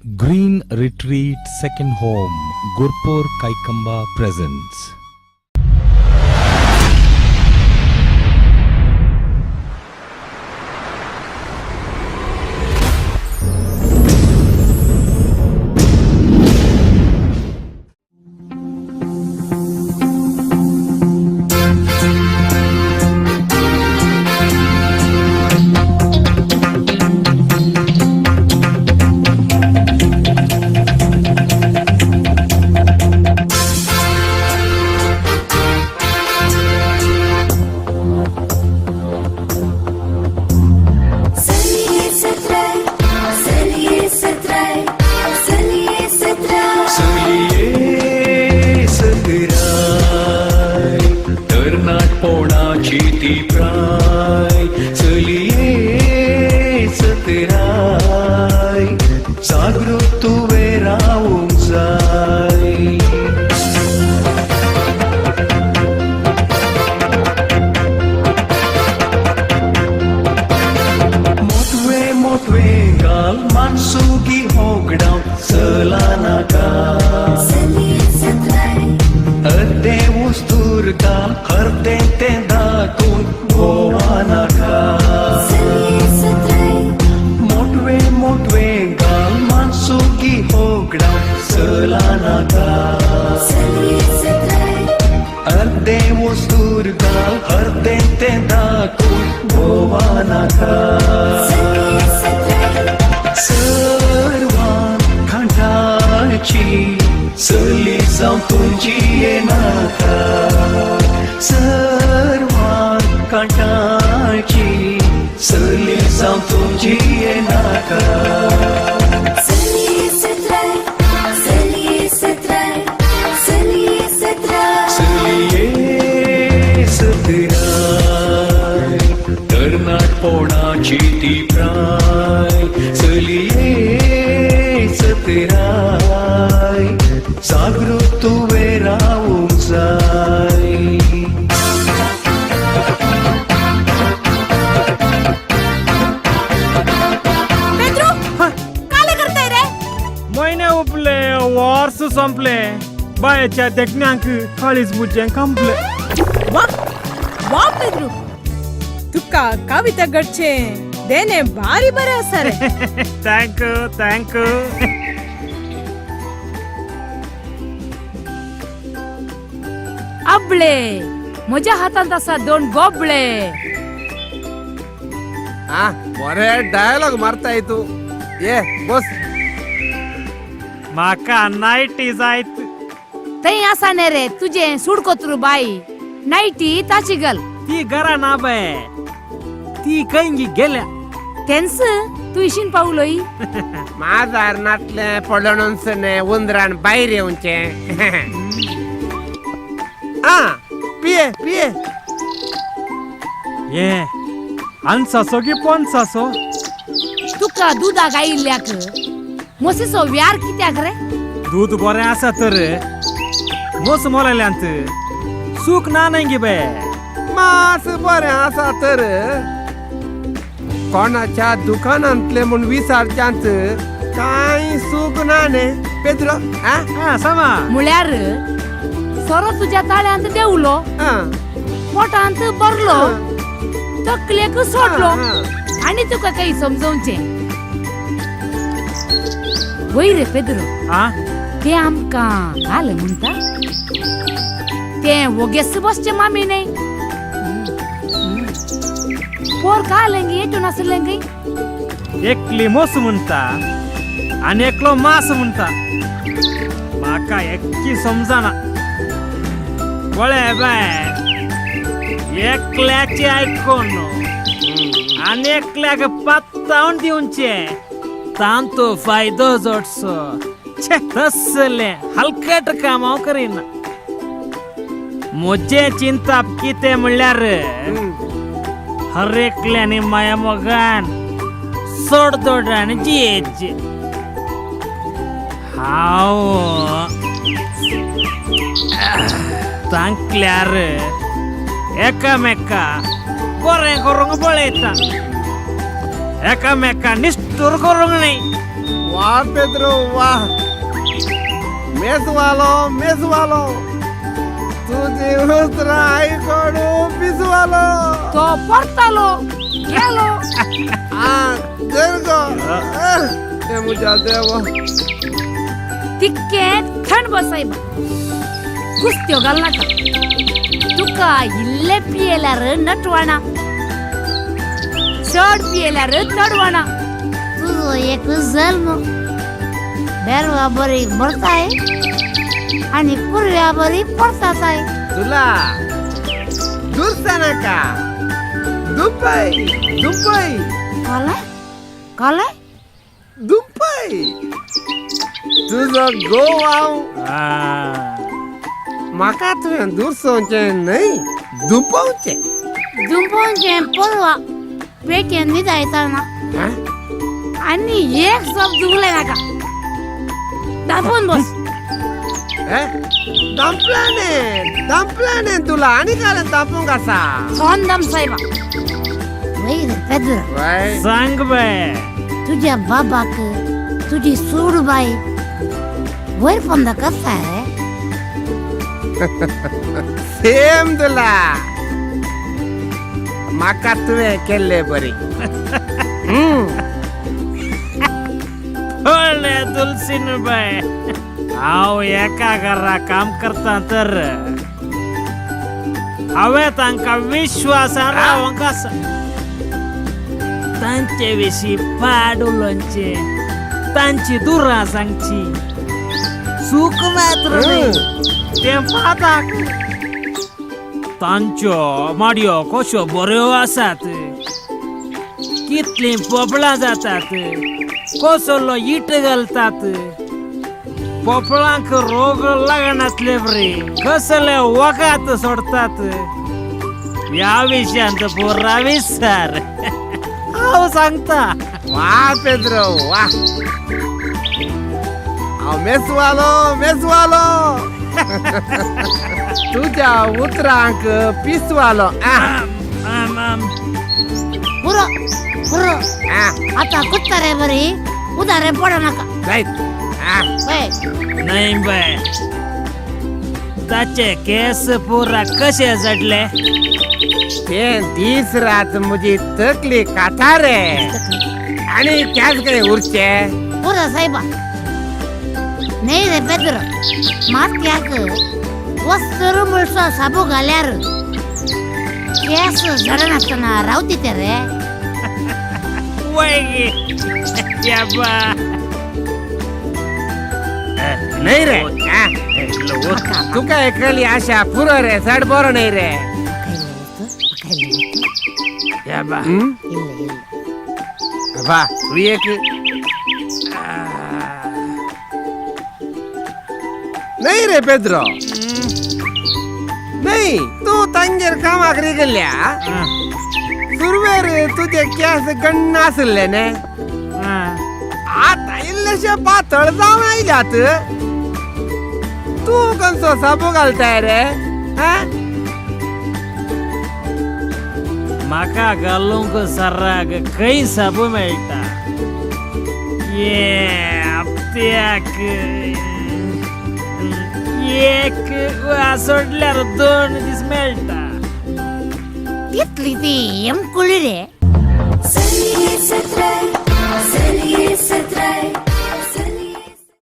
Green Retreat Second Home, Gurpur Kaikamba presents. चलिए सतराय, चलिए सतराय, चलिए सतराय। चलये सतराय तरणाटपणाची ती प्राय चलये सतराय जागृत तुवें रावूंक जाय. मोटवे मोटवे घाल मानसुगी होगडाव चला नाका. चलिए सतराय, अर्दें उस्तूर घाल अर्दें तें दाखोवन भोवा नाका. चलिए सतराय, मोटवे मोटवे घाल मानसुगी होगडाव चला नाका. चलिए सतराय, अर्दें उस्तूर घाल अर्दें तें दाखोवन भोवा नाका. चलिए सतराय, सर्वान खांडाची चली जावं तुजी येनाका. सर्वान कांटाची चली जावं तुजी येनाका. चलिए सतराय, चलिए सतराय, चलिए सतराय। चलये सतराय तरणाटपणाची ती प्राय चलये सतराय जागृत तुवें रावूंक जाय. पेद्रू, काले करताय रे? म्हयने उपले, वर्स संपले, बायच्या देखण्यांक काळीज मुजें कांपले. वा वा पेद्रू, तुका कविता घडचे देणे भारी बरे आसा रे. Thank you thank you. आबळे, म्हज्या हातांत आसा दोन गोबळे. ಆ ಬರೇ ಡಯಲಾಗ್ ಮಾರ್ತಾ ಇತ್ತು. ಏ ಬಸ್. म्हाका नायटी जायत. थंय आसा न्ही रे तुजें सुडकोत्रू बाई, नायटी ताची घाल. ती घरा ना बाय, ती खंय गेल्या. तेंच तूं इशीन पावलोय. माजार नातले पडोनसने उंदरान बाहेर येवचे. आ पिये पिये. ये अनसासो की पोनसासो? तुका दुदाक आयिल्ल्याक म्हशीचो व्यार कित्याक रे? दूद बरें आसा तर मोस मोलायल्यांत सूख ना न्हय गे बाय. मास बरें आसा तर कोणाच्या दुकानांतले म्हूण विचारच्यांत कांय सूख ना न्ही पेद्रो. आ हा समा. म्हळ्यार सोरो तुज्या ताळ्यांत देंवलो, आ पोटांत भरलो, तकलेक सोडलो आ. आनी तुका काही समजवचें वय रे पेद्रो? आ ते आमकां घाल म्हणटा ते वोगेस बसचे मामी न्ही. पोर घाल येटून नासलें गे. एकली मोस म्हणटा आनी एकलो मास म्हणटा, म्हाका एक्की समजना. पळय बाय, एकल्याचे आयकून आनी एकल्याक पात्तावन दिवचे तांतो फायदो जोडचो, छे, तसलें हलकट काम हांव करिना. म्हजें चिंताप कितें म्हणल्यार हर एकल्यानी माया मोगान सोड दोडान जियेचे. हांव तांकल्यार एकामेका बरें करूंक पळयता, एकामेका निश्ठूर करूंक न्हय. वा पेद्रो वा, मेजवालो मेजवालो, तुजी उतरां आयकोन पिसवालो. तो परतालो गेलो. आ धर गो. हे म्हज्या देवा. तिक्के थंड बस सायबा, कुस्त्यो घालनाका. तुका इल्ले पियेल्यार नटवाणा, चड पियेल्यार नडवाणा. तुजो एक जल्म बेरवा बरी मरताय आनी कुरव्या बरी परताय. तुला दुरसा नाका, दुबई दुबई. काले काले दुबई तुजो गोव हांव. म्हाका तुवें दुरसोवचें न्हय, दुपोवचें. दुमपोवचें परवा पेटयेन न्हिदायतना. आनी एक शब्द उलय नाका, दापून बस. दांपल्याने दांपल्याने तुला आनी काय दापूंक आसा. थोन दम सायबा. वय रे पेद्र, सांग बाय. तुज्या बाबाक तुजी सूड बाय वयर पंदा कसा रे? सेम तुला, म्हाका तुवें केल्ले बरी. होले तुलसीन बाय, हांव एका घरा काम करता तर हांवें तांकां विश्वासान रावंक आसा. तांचे विशीं पाड उलोवचें, तांची दुरां सांगची, सूख मात्र न्हय तें पाताक. तांच्यो माडयो कश्यो बऱ्यो आसात, कितलीं पोपळां जातात, कसलो it घालतात, पोपळांक रोग लागनासले बरी कसले वखद सोडतात. ह्या विशयांत पुरा विसर, हांव सांगता. वा पेद्रो वा, हांव मेसवालो मेसवालो, तुज्या उतरांक पिसवालो. पुरो पुरो, आतां कुत्तारे बरी उदारे पडनाका. न्हय बाय, ताचे केस पुरा कशे जडले ते दीस रात म्हजी तकली खाता रे, आनी केस काय उरचे. पुरो सायबा. न्हय रे पेद्र, माथ्याक वस्त्र मुळसो साबू घाल्यार केस जडनासतना रावती ते रे. वय न्हय रे, तुका एकली आशा पुरो रे, चड बरो न्हय रे. बा तूं एक न्हय रे पेद्रो, न्हय तूं तांगेर कामाक रिगल्या सुरवेर तुजे केस गण्ण आसले न्ही, आतां इल्लेशे पातळ जावन आयल्यात. तूं खंयचो साबू घालताय रे? म्हाका घालूंक सराक खंय साबू मेळटा? ये हप्त्याक एक सोडल्यार 2 दीस मेळटा. तितली ती एमकुळी रे. चलये सत्राय.